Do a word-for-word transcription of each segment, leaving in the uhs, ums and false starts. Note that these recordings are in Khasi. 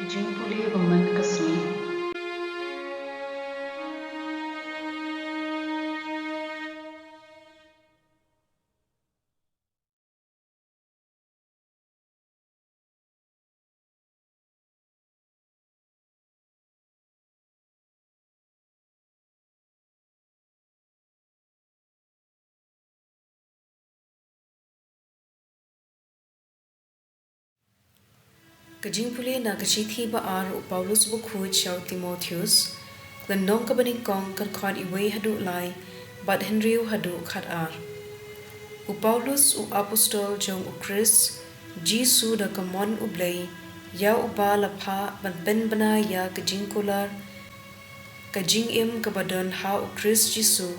Jingpule ba man ka sngi. Ka jingpule na ka shithi ba ar u Paulus bakhuid sha u Timotheus, lynnong kaba nyngkong, ka dkhot wei haduh lai, bad hynriew haduh khatar. U Paulus, u apostol jong u Khrist Jisu da ka mon U Blei, ïa uba la phah ban pynbna ïa ka jingkular ka jingim kaba don ha u Khrist Jisu,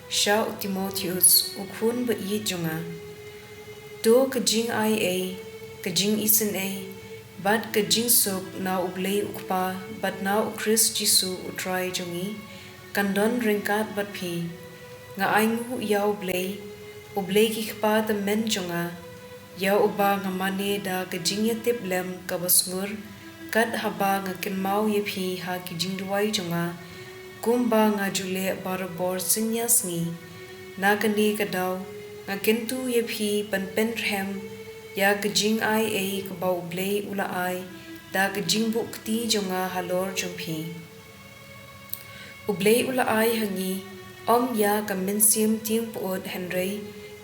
sha u Timotheus, u khun ba ïeit jong nga. To ka jingai ei, ka jingisynei, bad ka jingsuk na U Blei u Kpa bad na u Khrist Jisu u Trai jong ngi, kan don ryngkat bad phi. Nga ainguh ïa U Blei, U Blei ki kpa tymmen jong nga, ïa uba nga mane da ka jingïatiplem kaba sngur, kat haba nga kynmaw ïa phi ha ki jingduwai jong nga, kumba nga ju leh barabor synñia sngi. Na kane ka daw, nga kyntu ïa phi ban pynrhem ïa ka jingai ei kaba U Blei u la ai da ka jingbuh kti jong nga halor jong phi. U Blei u la ai ha ngi, ym ïa ka mynsiem tieng pyut hynrei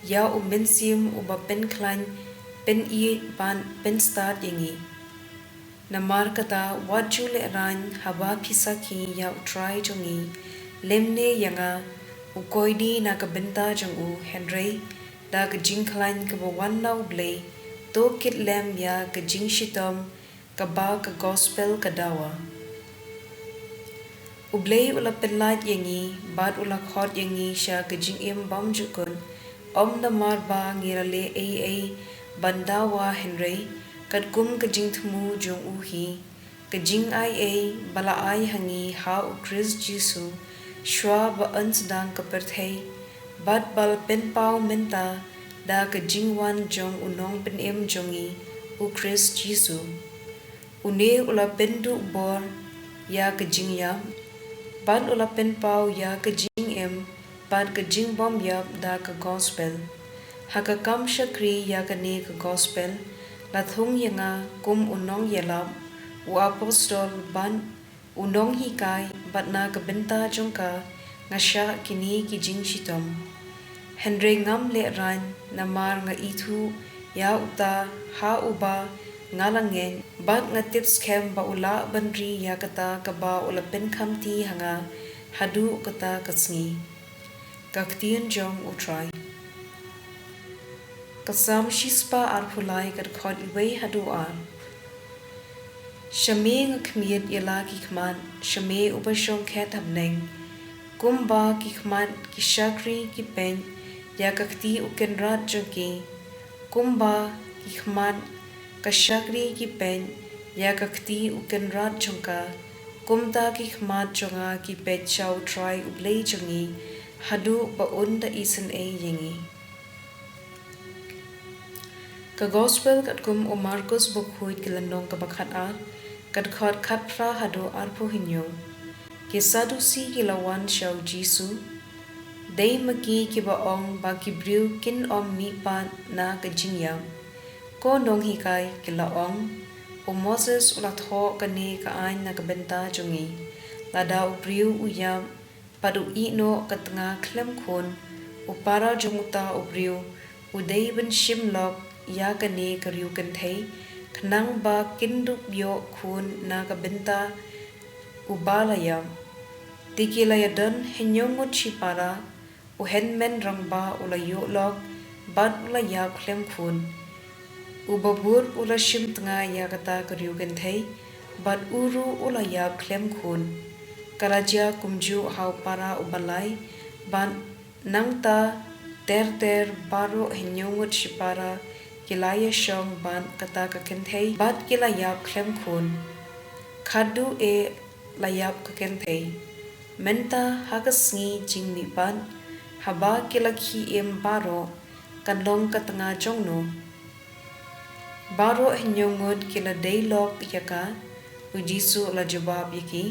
ïa u Mynsiem uba pynkhlaiñ, pynïeit bad pynstad ïa ngi. Namar kata, wat ju lehraiñ haba phi sakhi ïa u Trai jong ngi, lymne ïa nga, u koidi na ka bynta jong u, hynrei da ka jingkhlaiñ kaba wan na U Blei, to kit lem ïa ka jingshitom kaba ka gospel ka dawa. U Blei u la pynlait ïa ngi, bad u la khot ïa ngi sha ka jingim bymjukut, ym namar ba ngi la leh ei ei ban dawa hynrei, katkum ka jingthmu jong u hi, ka jingai ei ba la ai ha ngi ha u Khrist Jisu, shwa ba yn sdang ka pyrthei, bad ba la pynpaw mynta da ka jingwan jong u Nongpynim jong ngi, u Khrist Jisu. Une u la pynduh bor ïa ka jingïap, bad u la pynpaw ïa ka jingim bad ka jingbymïap da ka gospel. Ha ka kam shakri ïa kane ka gospel, la thung ïa nga kum u nongïalap, u apostol bad u nonghikai, bad na ka bynta jong ka nga shah kine ki jingshitom. Hynrei ngam lehraiñ, namar nga ithuh ïa uta ha uba nga la ngeit, bad nga tip skhem ba u lah ban ri ïa kata kaba u la pynkhamti ha nga haduh kata ka sngi. Ka ktien jong u Trai. Ka Salm shispah arphew lai, ka dkhot wei haduh ar. Sha me nga khmied ïa la ki khmat, sha me uba shong khet ha bneng. Kumba ki khmat ki shakri ki peit ïa ka kti u kynrad jong ki, kumba ki khmat ka shakri ki peit ïa ka kti u kynrad jong ka, kumta ki khmat jong nga ki peit sha u Trai U Blei jong ngi, haduh ba un da isynei ïa ngi. Ka gospel katkum u Markus bakhuid, ka lynnong kaba khatar, ka dkhot khatphra haduh arphew hynñiew. Ki Sadusi ki la wan sha u Jisu. Dei ma ki kiba ong ba ki briew kin ym mihpat na ka jingïap. Ko nonghikai, ki la ong, u Moses u la thoh kane ka aiñ na ka bynta jong ngi, lada u briew u ïap bad u ïeh noh ka tnga khlem khun, u para jong uta u briew u dei ban shim lok ïa kane ka riewkynthei, khnang ba kin dup ïoh khun na ka bynta uba la ïap. Te ki la ïadon hynñiew ngut shipara, u hynmen rangbah u la ïoh lok, bad u la ïap khlem khun. Uba bud u la shim tnga ïa kata ka riewkynthei, bad u ruh u la ïap khlem khun. Ka la jia kumjuh ha u para uba lai, bad nangta ter ter baroh hynñiew ngut shipara ki la ïashong bad kata ka kynthei, bad ki la ïap khlem khun. Khadduh eh la ïap ka kynthei. Mynta ha ka sngi jingmihpat, haba ki la khie im baroh, kan long ka tnga jongno? Baroh hynñiew ngut ki la dei lok ïa ka, U Jisu u la jubab ïa ki,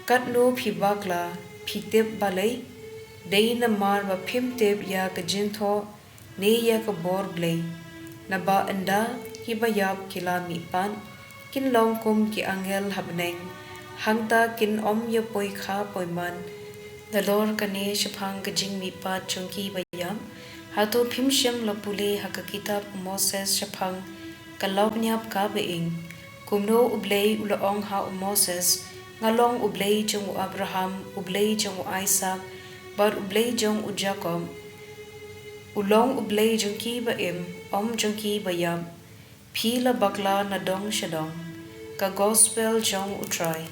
Katno phi bakla, phi tip balei? Dei namar ba phim tip ïa ka jingthoh ne ïa ka bor Blei. Naba ynda kiba ïap ki la mihpat, kin long kum ki angel ha bneng, hangta kin ym ïa poi kha poi man. Nalor kane shaphang ka jingmihpat jong kiba ïap, hato phim shym la pule ha ka kitab u Moses shaphang ka lawbniap kaba ing, kumno U Blei u la ong ha u Moses, Nga long U Blei jong u Abraham, U Blei jong u Isaak, bad U Blei jong u Jakob? U long U Blei jong kiba im, ym jong kiba ïap. Phi la bakla na dong sha dong. Ka Gospel jong U Trai.